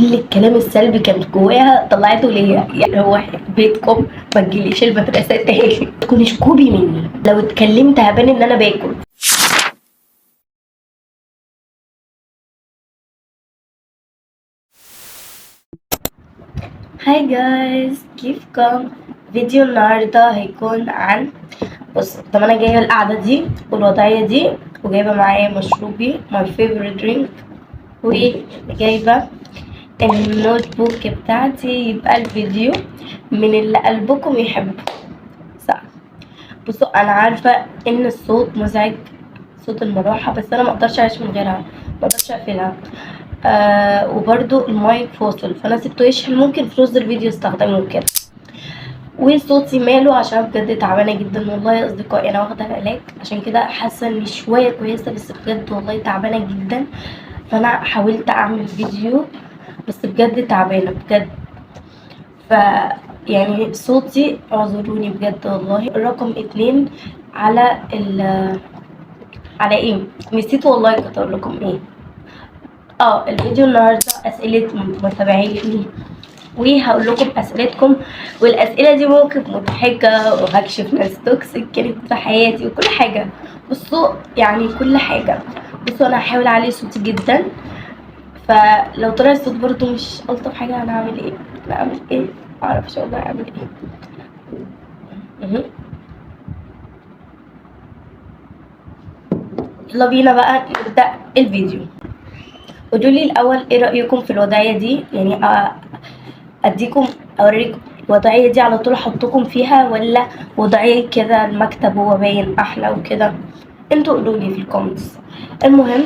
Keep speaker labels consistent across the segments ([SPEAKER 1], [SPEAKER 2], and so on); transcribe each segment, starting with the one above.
[SPEAKER 1] كل الكلام السلبي كان جواها طلعته ليا. يعني هو بيتكم، ما تجيليش المدرسة تاني، تكونيش copy مني. لو اتكلمت هبان ان انا باكل. Hi guys، كيفكم؟ فيديو النهارده هيكون عن، بص، طب انا جاية القعدة دي والوضعيه دي وجايبه معايا مشروبي my favorite drink وجايبه ال notebook بتاعتي، يبقى الفيديو من اللي قلبكم يحبه، صح؟ بصوا، انا عارفه ان الصوت مزعج، صوت المروحة، بس انا ما اقدرش اعيش من غيرها، ما اقدرش اقفلها. وبرده المايك فاصل، فانا سبته يشحن، ممكن في نص الفيديو استخدمه كده. وصوتي ماله؟ عشان بجد تعبانة جدا والله يا اصدقائي، انا واخده العلاج عشان كده حاسه اني شوية كويسة، بس بجد والله تعبانة جدا. فانا حاولت اعمل فيديو بس بجد تعبانة بجد، ف يعني صوتي اعذروني بجد والله. رقم 2 على ال على ايه نسيت والله، كنت اقول لكم ايه. الفيديو النهارده اسئلة متابعيني، وهقول لكم اسئلتكم، والاسئلة دي ممكن مضحكة، وهكشف ناس toxic كانت في حياتي وكل حاجة. بصوا يعني كل حاجة. بصوا انا هحاول اعلي صوتي جدا، فلو طلع الصوت برضو مش الطف حاجة انا هعمل ايه؟ انا اعمل ايه؟ معرفش والله اعمل ايه. يلا بينا بقى نبدا الفيديو. قولوا لي الاول ايه رايكم في الوضعية دي؟ يعني اديكم اوريكم الوضعية دي على طول احطكم فيها، ولا وضعية كده المكتب هو باين احلى وكده؟ انتوا قولوا لي في ال comments. المهم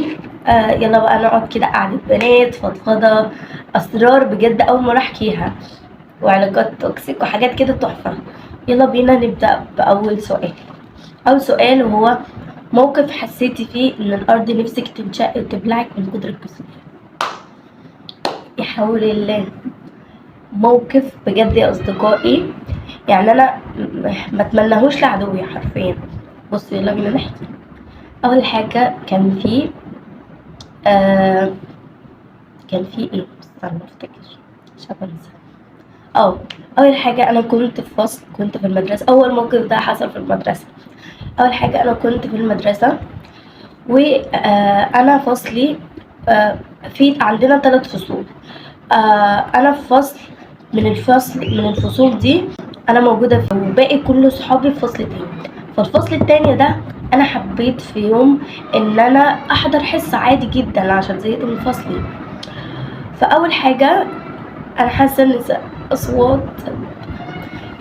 [SPEAKER 1] يلا بقى نقعد كده قعدة بنات، فضفضة، اسرار بجد اول مرة احكيها، وعلاقات toxic وحاجات كده تحفة. يلا بينا نبدا باول سؤال. اول سؤال وهو موقف حسيتي فيه ان الارض نفسك تنشق وتبلعك من كتر الكسوف. يا حول الله، موقف بجد يا اصدقائي، يعني انا ما اتمنهوش لعدوي حرفيا. بصوا يلا بينا نحكي. اول حاجة كان في كان في ايه؟ استنى افتكر عشان انسى. اول حاجة انا كنت في فصل، كنت في المدرسة. اول موقف ده حصل في المدرسة. اول حاجة انا كنت في المدرسة، وانا فصلي في عندنا 3 فصول. انا في فصل من الفصول دي انا موجودة فيه، وباقي كل صحابي في فصل تاني. فالفصل التاني ده انا حبيت في يوم ان انا احضر حصة عادي جدا عشان زهقت من فصلي. فاول حاجة انا حاسه ان اصوات،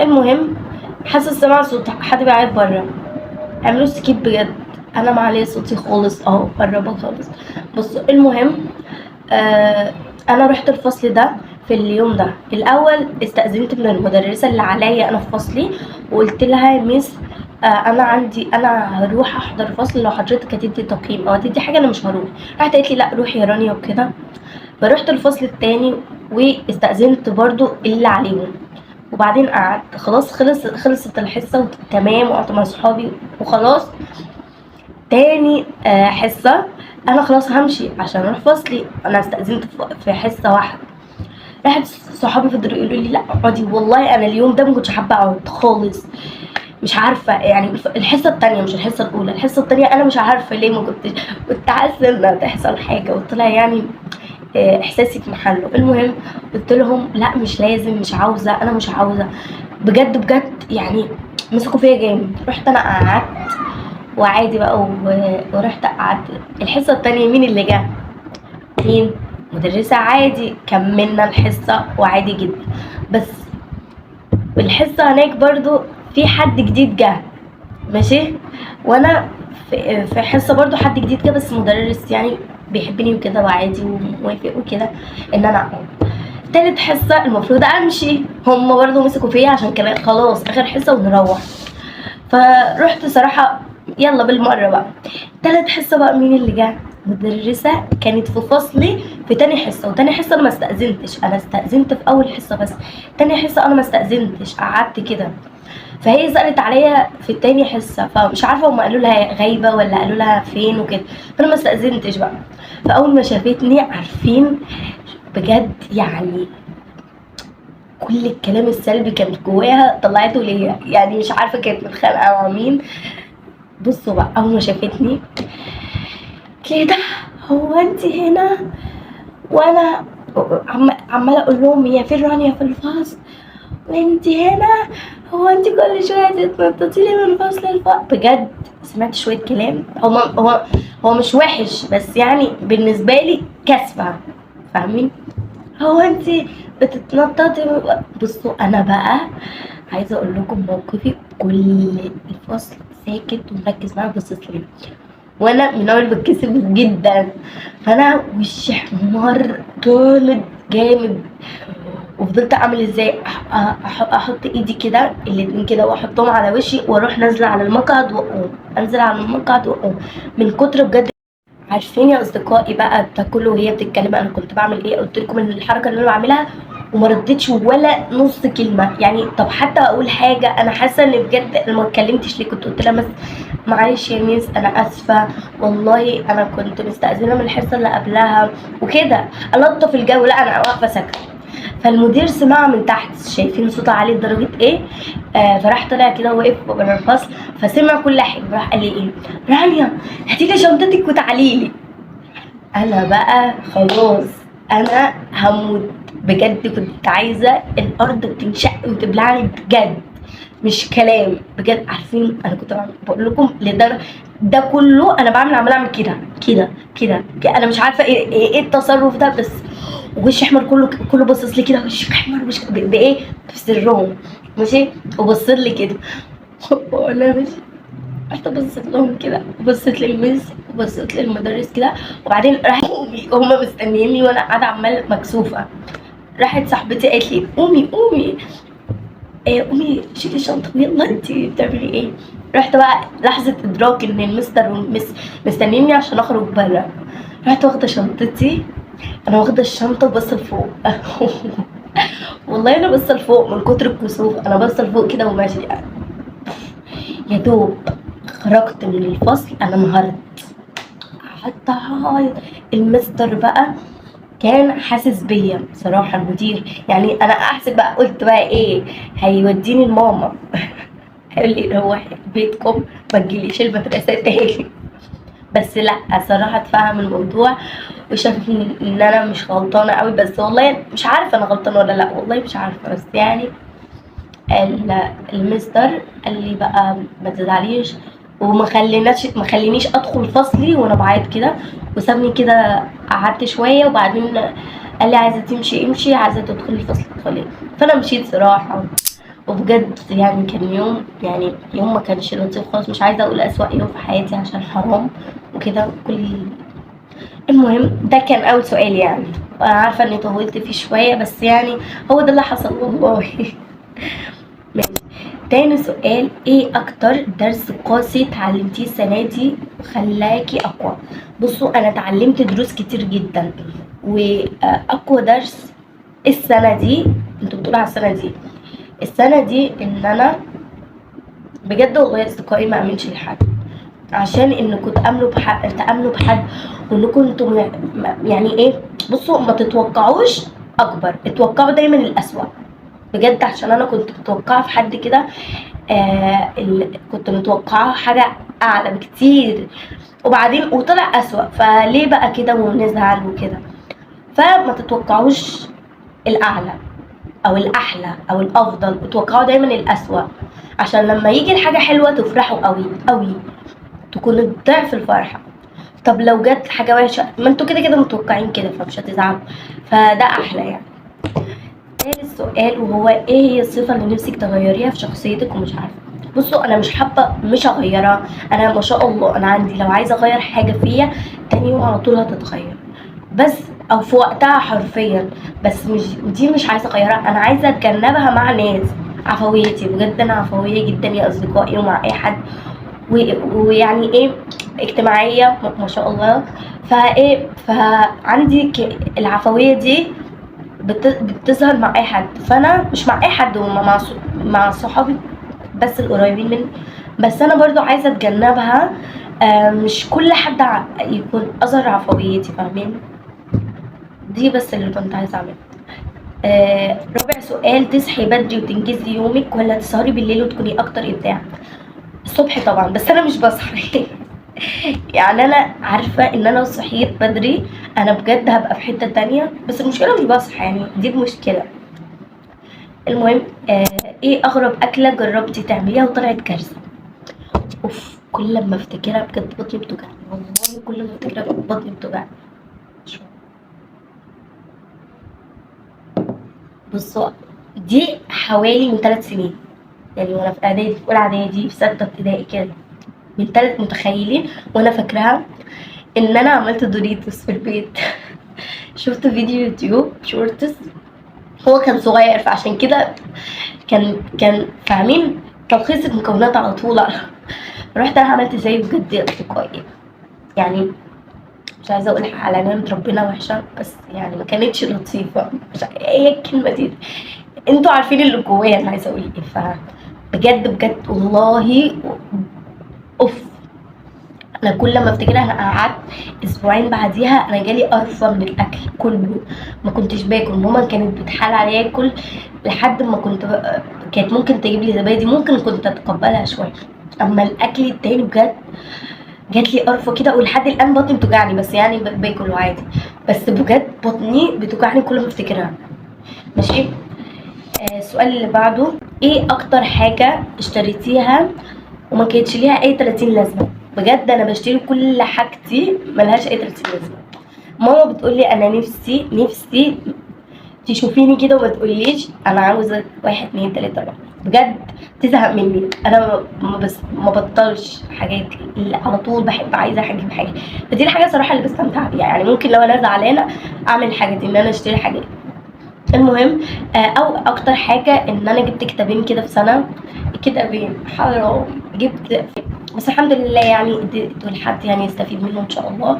[SPEAKER 1] المهم حاسه سمع صوت حد بيعيط بره، اعملوا skip بجد، انا معليه صوتي خالص اهو، قربه خالص. بصوا المهم انا رحت الفصل ده في اليوم ده. الاول استأذنت من المدرسة اللي عليا انا في فصلي، وقلت لها يا ميس، انا هروح احضر فصل، لو حضرتك هتدي تقييم او هتدي حاجة انا مش هروح. راحت قالت لي لا روحي يا رانيا وكده. فروحت الفصل التاني واستأذنت برضو اللي عليهم، وبعدين قعدت خلاص، خلصت الحصة تمام، وقعدت مع صحابي وخلاص. تاني حصة انا خلاص همشي عشان اروح فصلي، انا استأذنت في حصة واحدة. راحت صحابي فضلوا يقولوا لي لا اقعدي، والله انا اليوم ده ما كنتش حابة اقعد خالص، مش عارفه يعني الحصة التانية مش الحصة الاولى، الحصة التانية انا مش عارفه ليه ما كنتش، كنت حاسه ان تحصل حاجة، وطلع احساسي في محله. المهم قلت لهم لا مش لازم، مش عاوزه، انا مش عاوزه بجد بجد، مسكوا فيا جامد. رحت انا قعدت وعادي بقى، ورحت قعدت الحصة التانية. مين اللي جه؟ مين؟ مدرسه عادي، كملنا الحصة وعادي جدا. بس والحصه هناك برضو في حد جديد جه، ماشي، وانا في حصة برضو حد جديد جه، بس مدرس بيحبني وكده وعادي وموافق وكده ان انا اقعد. تالت حصة المفروض امشي، هم برضو مسكوا فيا عشان كمان خلاص اخر حصة ونروح. فروحت صراحة يلا بالمرة بقى. تالت حصة بقى مين اللي جه؟ مدرسه كانت في فصلي في تاني حصة، وتاني حصة انا ما استاذنتش، انا استاذنت في اول حصة بس، تاني حصة انا ما استاذنتش، قعدت كده. فهي سالت عليا في تاني حصة، فمش عارفه هم قالوا لها غايبة ولا قالوا لها فين وكده، فانا ما استاذنتش بقى. فاول ما شافتني، عارفين بجد يعني كل الكلام السلبي كان جواها طلعته ليا، يعني مش عارفه كانت متخانقه مع مين. بصوا بقى اول ما شافتني كده، هو انت هنا؟ وانا عماله اقول لهم هي فين رانيا في الفصل، وانت هنا؟ هو انت كل شوية تتنططي لي من فصل لفصل. بجد سمعت شوية كلام، هو مش وحش، بس يعني بالنسبة لي كسفه، فاهمين؟ هو انت بتتنططي. بصوا انا بقى عايزه اقول لكم موقفي، كل الفصل ساكت ومركز معايا وباصص لي، وانا من اول بتكسف جدا، فانا وشي احمر جامد جامد، وفضلت اعمل ازاي، احط ايدي كده الاتنين كده واحطهم على وشي، واروح نازله على المقعد واقوم، انزل على المقعد واقوم، من كتر بجد. عارفين يا اصدقائي بقى ده كله وهي بتتكلم انا كنت بعمل ايه؟ قلت لكم ان الحركة اللي انا بعملها، وما ردتش ولا نص كلمة، يعني طب حتى اقول حاجة، انا حاسه ان بجد انا ما اتكلمتش ليه، كنت قلت لها بس معلش يا ميس انا اسفه والله انا كنت مستاذنه من الحصة اللي قبلها وكده، الطف الجو، لا انا واقفة ساكته. فالمدير سمع من تحت، شايفين صوته عالي لدرجة ايه؟ فراح طلع كده وقف بره الفصل، فسمع كل حاجة، راح قال لي ايه؟ رانيا هاتي لي شنطتك وتعالي لي. انا بقى خلاص انا هموت بجد، كنت عايزه الارض تنشق وتبلعني بجد، مش كلام بجد. عارفين انا كنت بقول لكم لدرجة ده كله انا بعمل، عمال اعمل كده كده كده، انا مش عارفه ايه ايه التصرف ده، بس وشي احمر كله باصص لي كده، وشك احمر وشك بايه في سرهم ماشي، وبص لي كده وانا ماشي، رحت بصيت لهم كده، وبصيت للمس وبصيت للمدرس كده، وبعدين راح قومي، هما مستنييني وانا قاعدة عمال مكسوفه. راحت صاحبتي قالت لي قومي قومي، قومي شيلي الشنطة ويلا انت بتعملي ايه. رحت بقى لحظة ادراك ان المستر والمس مستنيني عشان اخرج بره، رحت واخده شنطتي، انا واخده الشنطة وبص لفوق والله انا بص لفوق من كتر الكسوف، انا بص لفوق كده وماشية، يا دوب خرجت من الفصل انا انهارت، قعدت اعيط. المستر بقى كان حاسس بيا بصراحة، المدير يعني انا احسب بقى، قلت بقى ايه هيوديني لماما هيقول لي روحي بيتكم ما تجيليش المدرسة تاني، بس لا صراحة اتفهم الموضوع وشاف ان انا مش غلطانة قوي، بس والله مش عارفه انا غلطانة ولا لا، والله مش عارفه، بس يعني المستر قال لي بقى ما تزعليش، وما خليناش، ما خلينيش ادخل فصلي وانا بعيط كده، وسابني كده قعدت شوية، وبعدين قال لي عايزه تمشي امشي، عايزه تدخلي الفصل ادخلي، فانا مشيت صراحة. وبجد يعني كان يوم، يعني يوم ما كانش لطيف خالص، مش عايزه اقول اسوأ يوم في حياتي عشان حرام وكده كل. المهم ده كان اول سؤال، يعني انا عارفه اني طولت فيه شوية، بس يعني هو ده اللي حصل والله. ماشي، تاني سؤال، ايه اكتر درس قاسي اتعلمتيه السنة دي وخلاكي اقوى؟ بصوا انا اتعلمت دروس كتير جدا، واقوى درس السنة دي، انتوا بتقولوا على السنة دي، السنة دي ان انا بجد والله يا اصدقائي ما امنش لحد، عشان انكم تامنوا بحد، تامنوا بحد وانكم انتوا يعني ايه، بصوا ما تتوقعوش اكبر، اتوقعوا دايما الاسوأ بجد، عشان انا كنت متوقعه في حد كده، كنت متوقعه حاجة اعلى بكتير، وبعدين وطلع اسوأ، فليه بقى كده ونزعل وكده؟ فما تتوقعوش الاعلى او الاحلى او الافضل، اتوقعوا دايما الاسوأ، عشان لما يجي الحاجة حلوة تفرحوا قوي قوي، تكون الضعف الفرحة. طب لو جت حاجة وحشة، ما انتوا كده كده متوقعين كده، فمش هتزعلوا، فده احلى يعني. ثالث سؤال، وهو ايه هي الصفة اللي نفسك تغيريها في شخصيتك ومش عارفه؟ بصوا انا مش حابة مش هغيرها، انا ما شاء الله انا عندي لو عايزه اغير حاجة فيا تاني يوم على طول هتتغير، بس او في وقتها حرفيا، بس مش دي مش عايزه اغيرها، انا عايزه اتجنبها مع ناس. عفويتي بجد انا عفوية جدا يا اصدقائي، ومع اي حد، ويعني ايه اجتماعية ما شاء الله، فايه فعندي العفوية دي بتظهر مع اي حد، فانا مش مع اي حد، وما مع صحابي بس القريبين مني، بس انا برضو عايزه اتجنبها، مش كل حد يكون اظهر عفويتي، فاهمين؟ دي بس اللي كنت عايزه اعملها. رابع سؤال، تصحي بدري وتنجزي يومك ولا تسهري بالليل وتكوني اكتر ابداع؟ الصبح طبعا، بس انا مش بصحى. يعني انا عارفه ان انا لو صحيت بدري انا بجد هبقى في حتة تانية، بس المشكلة مش بصحى، يعني دي المشكلة. المهم، ايه اغرب اكله جربتي تعمليها وطلعت كارثة؟ اوف، كل لما افتكرها بجد بطني بتوجعني، والله كل ما افتكرها بطني بتوجعني. بصوا، دي حوالي من 3 سنين، يعني وانا في اعدادي، في اولى اعدادي، في 6 ابتدائي كده، من 3، متخيلين؟ وانا فاكراها ان انا عملت دوريتوس في البيت. شفت فيديو يوتيوب shorts، هو كان صغير فعشان كده كان فاهمين تلخيص المكونات على طول. رحت انا عملت زيه بجد يا اصدقائي، يعني مش عايزه اقول على نعمه ربنا وحشة، بس يعني ما كانتش لطيفة، مش ايه الكلمة دي، انتوا عارفين اللي جوايا انا عايزه اقول ايه. ف بجد بجد والله اوف، انا كل ما افتكرها، انا قعدت اسبوعين بعديها انا جالي قرفه من الاكل كله، ما كنتش باكل. ماما كانت بتحال عليا اكل لحد ما كانت ممكن تجيب لي زبادي، ممكن كنت اتقبلها شوية، اما الاكل التاني بجد جات لي قرفه كده، ولحد الان بطني بتوجعني، بس يعني باكل عادي، بس بجد بطني بتوجعني كل ما افتكرها. ماشي. السؤال اللي بعده، ايه اكتر حاجة اشتريتيها وما كانتش ليها اي 30 لازمه؟ بجد انا بشتري كل حاجتي ملهاش اي 30 لازمه. ماما بتقولي انا نفسي تشوفيني كده وما تقوليش انا عاوزه 1 2 3 4، بجد تزهق مني. انا بس ما بطلش حاجات، اللي على طول بحب عايزه اجيب حاجة، فدي الحاجة صراحة اللي بستمتع بيها. يعني ممكن لو انا زعلانة اعمل الحاجة دي، ان انا اشتري حاجات. المهم، او اكتر حاجة ان انا جبت كتابين كده في سنة، كتابين حرام جبت، بس الحمد لله يعني اديته لحد يعني يستفيد منه ان شاء الله.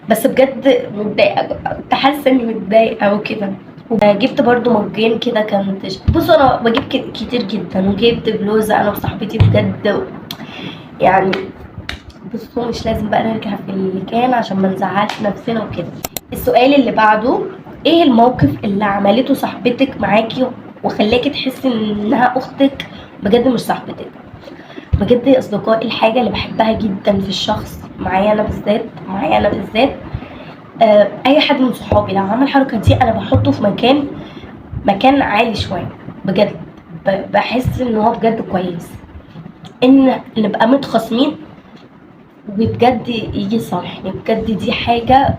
[SPEAKER 1] بس بجد متضايقة، كنت حاسه اني متضايقة وكده. وجبت برضو مجين كده، كانت بصوا انا بجيب كتير جدا، وجبت بلوزة انا وصاحبتي بجد. يعني بصوا مش لازم بقى نرجع في اللي كان عشان ما نزعلش نفسنا وكده. السؤال اللي بعده، ايه الموقف اللي عملته صاحبتك معاكي وخلاكي تحسي انها اختك بجد مش صاحبتك؟ بجد يا اصدقائي الحاجة اللي بحبها جدا في الشخص معايا انا بالذات، اي حد من صحابي لو عمل الحركة دي انا بحطه في مكان عالي شوية بجد. بحس ان هو بجد كويس، ان نبقى متخاصمين وبجد يجي يصالحني. بجد دي حاجة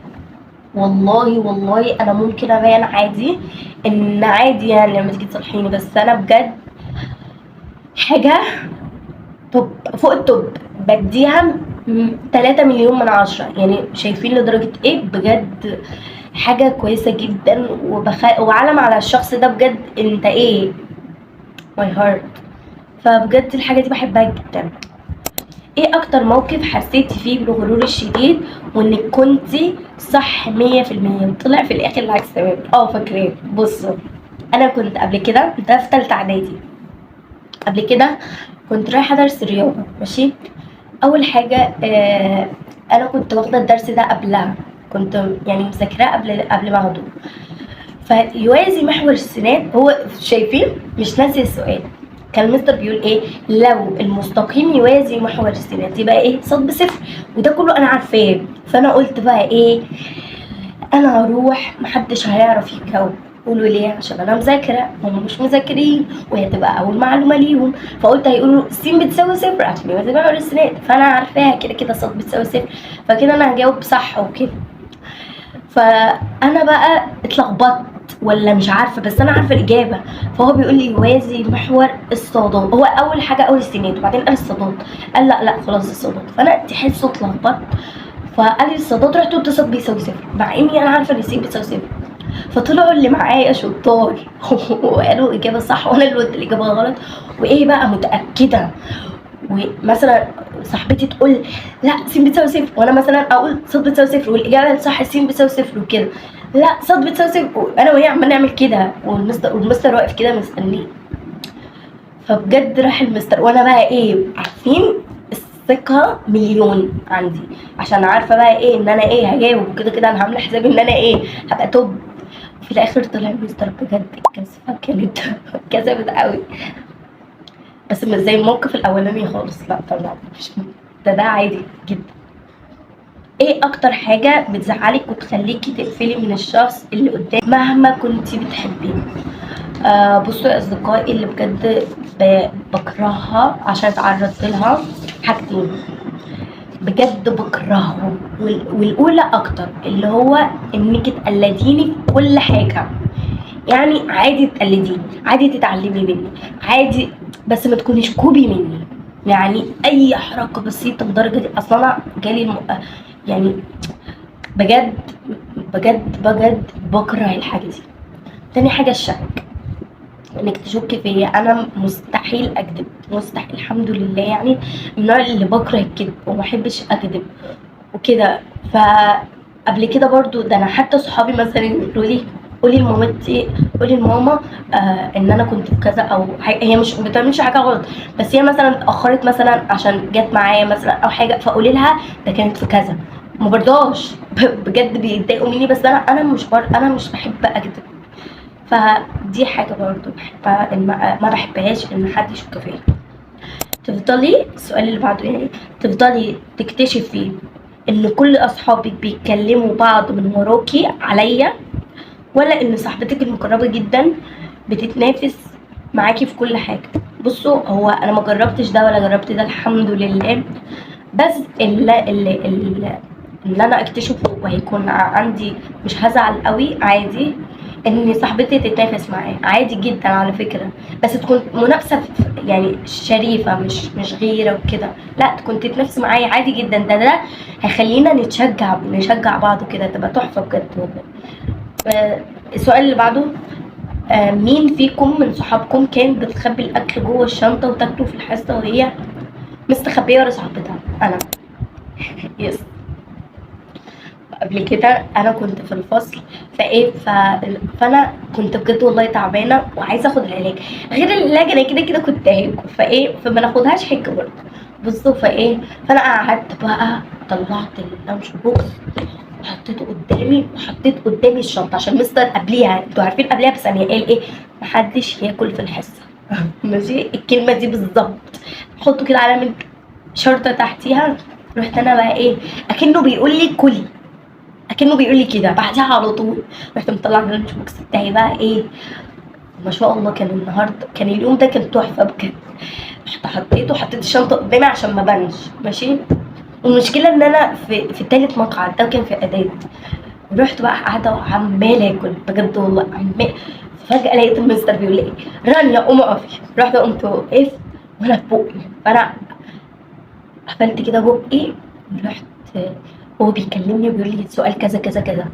[SPEAKER 1] والله والله انا ممكن ابان عادي ان عادي يعني لما تيجي تصالحيني، بس انا بجد حاجة top فوق ال top، بديها 3 مليون من 10. يعني شايفين لدرجة ايه؟ بجد حاجة كويسة جدا، وعلم على الشخص ده بجد انت ايه my heart. فبجد الحاجة دي بحبها جدا. ايه اكتر موقف حسيتي فيه بالغرور الشديد وانك كنتي صح مية في المية وطلع في الاخر العكس تماما؟ فاكرين. بصوا انا كنت قبل كده، ده في تالتة اعدادي، قبل كده كنت رايحة درس رياضة، ماشي. اول حاجة، انا كنت واخدة الدرس ده قبلها، كنت مذاكراه قبل ما اخده. فيوازي محور السينات، هو شايفين مش ناسي السؤال، كان المستر بيقول ايه؟ لو المستقيم يوازي محور السينات يبقى ايه؟ صاد بصفر، وده كله انا عارفاه. فانا قلت بقى ايه؟ انا هروح محدش هيعرف يجاوب. قولوا ليه؟ عشان انا مذاكرة، هم مش مذاكرين، وهي تبقى اول معلومة ليهم. فقلت هيقولوا س بتساوي صفر عشان يوازي محور السينات، فانا عارفاها كده كده صاد بتساوي صفر، فكده انا هجاوب صح وكده. فانا بقى اتلخبطت ولا مش عارفه، بس انا عارفه الاجابة. فهو بيقول لي يوازي محور الصادات، هو اول حاجة اول السينات وبعدين قال الصادات، قال لا لا خلاص الصادات. فانا تحسه اتلخبطت، فقال لي الصادات، رحت قلت صاد بيساوي صفر، مع اني انا عارفه ان س بتساوي صفر. فطلعوا اللي معايا شطار وقالوا اجابه صح وانا اللي قلت الاجابة غلط. وايه بقى متاكدة، ومثلا صاحبتي تقول لا س بتساوي صفر، وانا مثلا اقول صاد بتساوي صفر، والاجابة الصح س بتساوي صفر وكده، لا صاد بتساوي صفر، انا وهي عمالين نعمل كده، والمستر واقف كده مستنيه. فبجد راح المستر، وانا بقى ايه، عارفين الثقة مليون عندي، عشان عارفه بقى ايه ان انا ايه هجاوب وكده كده انا عامله حسابي ان انا ايه هبقى top. وفي الاخر طلع المستر بجد الكسفه كانت كسفت قوي، بس مش زي الموقف الاولاني خالص، لا طبعا مش ده عادي جدا. ايه اكتر حاجة بتزعلك وتخليكي تقفلي من الشخص اللي قدامك مهما كنتي بتحبيه؟ بصوا يا اصدقائي، اللي بجد بكرهها عشان اتعرضت لها حاجتين بجد بكرههم، والاولى اكتر اللي هو انك تقلديني في كل حاجة. يعني عادي تقلديني، عادي تتعلمي مني، عادي، بس ما تكونيش copy مني. يعني اي حركة بسيطة لدرجة دي اصلا انا جالي يعني بجد بجد بجد بكره الحاجة دي. تاني حاجة الشك، انك تشك فيا. انا مستحيل اكذب، مستحيل، الحمد لله، يعني من النوع اللي بكره الكذب وما احبش اكذب وكده. فقبل كده برضو ده انا حتى صحابي مثلا يقولوا لي قولي لمامتي، قولي لماما ان انا كنت في كذا او حاجة، هي مش بتعملش حاجة غلط، بس هي مثلا اتاخرت مثلا عشان جت معايا مثلا او حاجة، فقولي لها ده كانت في كذا. ما برضاش بجد بيتضايقوا مني، بس انا مش انا مش بحب اكذب. فدي حاجة برضو بحبها، إن ما بحبهاش ان حد يشك فيا. تفضلي السؤال اللي بعده، يعني تفضلي تكتشفي ان كل اصحابك بيتكلموا بعض من وراكي عليا، ولا ان صاحبتك المقربة جدا بتتنافس معاكي في كل حاجة؟ بصوا، هو انا ما جربتش ده ولا جربت ده الحمد لله، بس اللي انا اكتشفه وهيكون عندي مش هزعل قوي، عادي ان صاحبتي تتنافس معايا، عادي جدا على فكرة، بس تكون منافسه يعني شريفه، مش غيره وكده، لا تكون تتنافس معايا عادي جدا. ده هيخلينا نشجع بعض وكده، تبقى تحفة بجد والله. السؤال اللي بعده، مين فيكم من صحابكم كان بتخبي الاكل جوه الشنطة وتاكله في الحصة وهي مستخبيه ورا صاحبتها؟ انا يس، قبل كده انا كنت في الفصل، فانا كنت بجد والله تعبانة وعايزه اخد العلاج، غير العلاج انا كده كده كنت هاكل، فما ناخدهاش حجه برضه. بصوا فانا قعدت بقى طلعت ال lunch box وحطيته قدامي، وحطيت قدامي الشنطة عشان مستر قبليها، انتوا عارفين قبليها بثانيه قال ايه؟ محدش ياكل في الحصة ماشي، الكلمة دي بالظبط، حطوا كده علامة شرطه تحتيها. رحت انا بقى ايه، اكنه بيقول لي كلي، اكنه بيقول لي كده. بعديها على طول رحت مطلعه ال lunch box بتاعي بقى ايه، ما شاء الله كان النهارده، كان اليوم ده كان تحفة بجد. رحت حطيته، حطيت الشنطة قدامي عشان ما بنش، ماشي. والمشكلة ان انا في تالت مقعد، ده كان في اعدادي. رحت بقى قاعدة وعماله اكل بجد والله عمال، فجاة لقيت المستر بيقول لي رانيا قومي اقفي. رحت قمت وقفت وانا في بقي، فانا قفلت كده بقي، ورحت هو بيكلمني وبيقول لي سؤال كذا كذا كذا،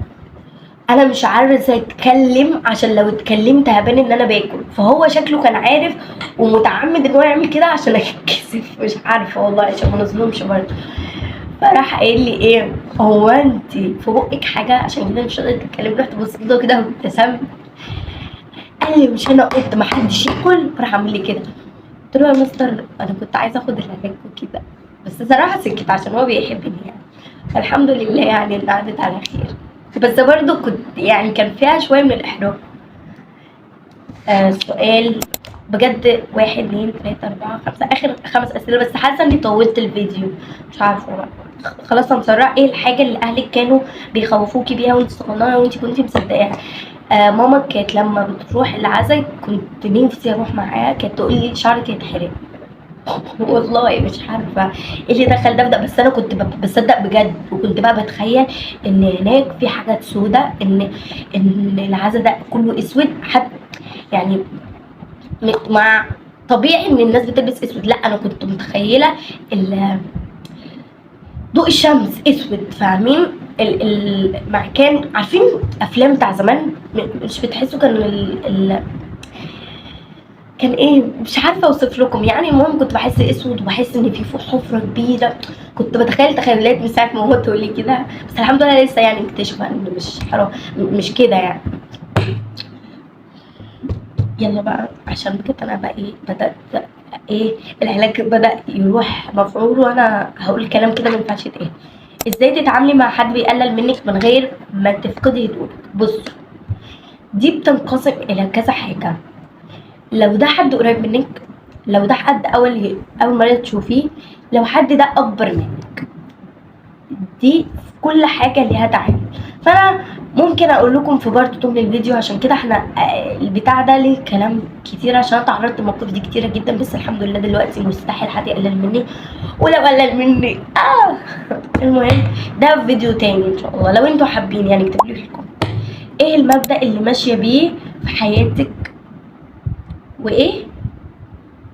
[SPEAKER 1] انا مش عارفه اتكلم عشان لو اتكلمت هبان ان انا باكل، فهو شكله كان عارف ومتعمد ان هو يعمل كده عشان اتكسف، مش عارفه والله عشان ما نظلمش برضه. فراح قايل لي ايه، هو انت في بقك حاجة عشان كده مش قادرة تتكلمي؟ رحت بصيت له كده وابتسمت، قال لي مش انا قلت ما حدش ياكل؟ راح عامل لي كده، قلت له يا مستر انا كنت عايزه اخد العلاج وكده، بس صراحة سكت عشان هو بيحبني يعني، فالحمد لله يعني ان عدت على خير، بس برضه كنت يعني كان فيها شوية من الاحراج. سؤال بجد، 1 2 3 4 5، اخر 5 اسئلة بس، حاسه اني طولت الفيديو مش عارفه بقى. خلاص هنسرع. ايه الحاجة اللي اهلك كانوا بيخوفوكي بيها وانت صغننه وانت كنتي مصدقاها؟ ماما كانت لما بتروح العزا كنت نفسي اروح معاها، كانت تقول لي شعرك هيتحرق والله مش عارفه ايه اللي دخل ده في ده، بس انا كنت بصدق بجد، وكنت بقى بتخيل ان هناك في حاجات سودة، ان العزا ده كله اسود، حتى يعني مع طبيعي ان الناس بتلبس اسود، لا انا كنت متخيله ضوء الشمس اسود، فاهمين؟ مع كان عارفين افلام بتاع زمان، مش بتحسوا كان كان ايه، مش عارفه اوصف لكم يعني. المهم كنت بحس اسود وبحس ان في حفره كبيرة، كنت بتخيل تخيلات من ساعة ما هو تقول لي كده، بس الحمد لله لسه يعني مكتشفه ان مش حرام، مش كده يعني. يلا بقى عشان بجد انا بقى ايه بدات ايه العلاج بدأ يروح مفعول، وانا هقول كلام كده ما ينفعش يتقال. ازاي تتعاملي مع حد بيقلل منك من غير ما تفقدي هدوءك؟ بصوا، دي بتنقسم الى كذا حاجة. لو ده حد قريب منك، لو ده حد اول مرة تشوفيه، لو حد ده اكبر منك، دي كل حاجة ليها تعامل. فانا ممكن اقول لكم في part 2 من الفيديو، عشان كده احنا البتاع ده ليه كلام كتير، عشان انا تعرضت للمواقف دي كتيرة جدا، بس الحمد لله دلوقتي مستحيل حد يقلل مني، ولو قلل مني المهم ده فيديو تاني ان شاء الله لو انتوا حابين، يعني اكتبوا لي في ال comment ايه المبدأ اللي ماشية بيه في حياتك وايه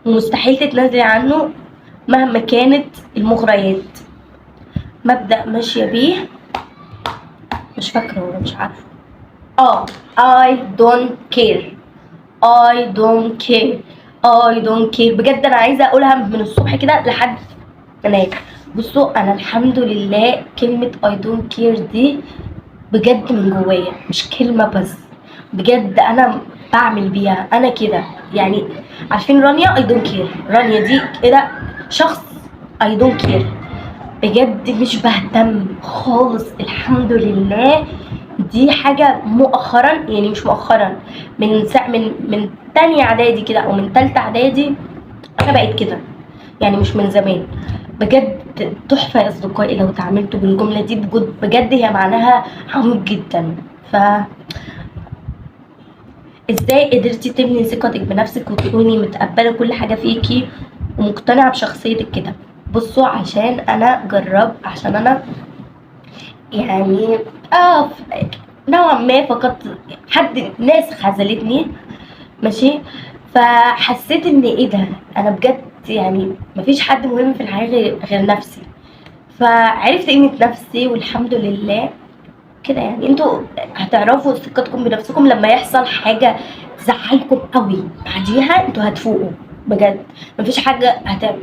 [SPEAKER 1] ومستحيل تتنازلي عنه مهما كانت المغريات. مبدأ ماشية بيه مش فاكرة ولا مش عارفة. I don't care، I don't care، I don't care. بجد انا عايزة اقولها من الصبح كده لحد ما انام. بصوا انا الحمد لله كلمة I don't care دي بجد من جوايا، مش كلمة بس، بجد انا بعمل بيها انا كده. يعني عارفين رانيا I don't care، رانيا دي كده شخص I don't care بجد، مش بهتم خالص الحمد لله. دي حاجة مؤخرا، يعني مش مؤخرا، من سا من من تانية اعدادي كده او من تالتة اعدادي انا بقيت كده، يعني مش من زمان. بجد تحفة يا اصدقائي لو تعاملتوا بالجملة دي، بجد هي معناها عميق جدا. ف ازاي قدرتي تبني ثقتك بنفسك وتكوني متقبلة كل حاجة فيكي ومقتنعة بشخصيتك كده؟ بصوا عشان انا جرب، عشان انا يعني نوعا ما فقدت حد، ناس خذلتني ماشي، فحسيت ان ايه ده، انا بجد يعني مفيش حد مهم في الحياة غير نفسي، فعرفت قيمة نفسي والحمد لله كده. يعني انتوا هتعرفوا ثقتكم بنفسكم لما يحصل حاجة تزعلكم قوي، بعديها انتوا هتفوقوا بجد. مفيش حاجة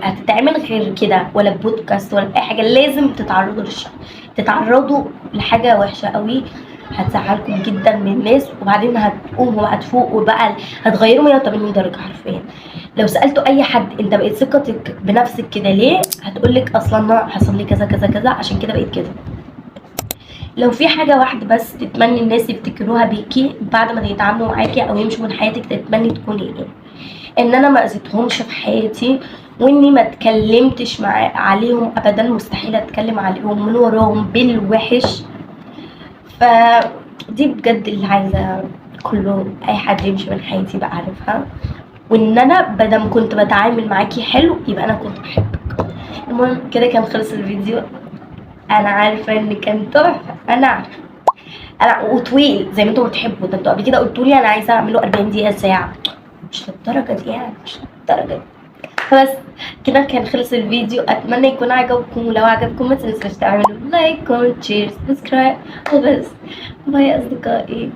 [SPEAKER 1] هتتعمل غير كده، ولا بودكاست ولا اي حاجة، لازم تتعرضوا للشر، تتعرضوا لحاجة وحشة قوي هتزعلكم جدا من الناس، وبعدين هتقوموا وهتفوقوا بقى، هتغيروا 180 درجة حرفيا. لو سألتوا اي حد انت بقيت ثقتك بنفسك كده ليه، هتقولك اصلا انا حصل لي كذا كذا كذا عشان كده بقيت كده. لو في حاجة واحدة بس تتمني الناس يفتكروها بيكي بعد ما يتعاملوا معاكي او يمشوا من حياتك، تتمني تكوني ايه؟ ان انا ما اذيتهمش في حياتي، واني ما اتكلمتش عليهم ابدا، مستحيل اتكلم عليهم من وراهم بالوحش. فدي بجد اللي عايزة كله اي حد يمشي من حياتي بقى عارفها، وان انا بدل كنت بتعامل معاكي حلو يبقى انا كنت بحبك. المهم كده كان خلص الفيديو. انا عارفه ان كان تحفة، انا عارفه انا وطويل زي ما انتوا بتحبوا، ده انتوا قبل كده قلتوا لي انا عايزه اعمله 40 دقيقة ساعة، مش للدرجة دي يعني، مش للدرجة دي. بس كده كان خلص الفيديو، اتمنى يكون عجبكم، ولو عجبكم ما تنسوش تعملوا like comment share subscribe وبس. bye يا اصدقائي.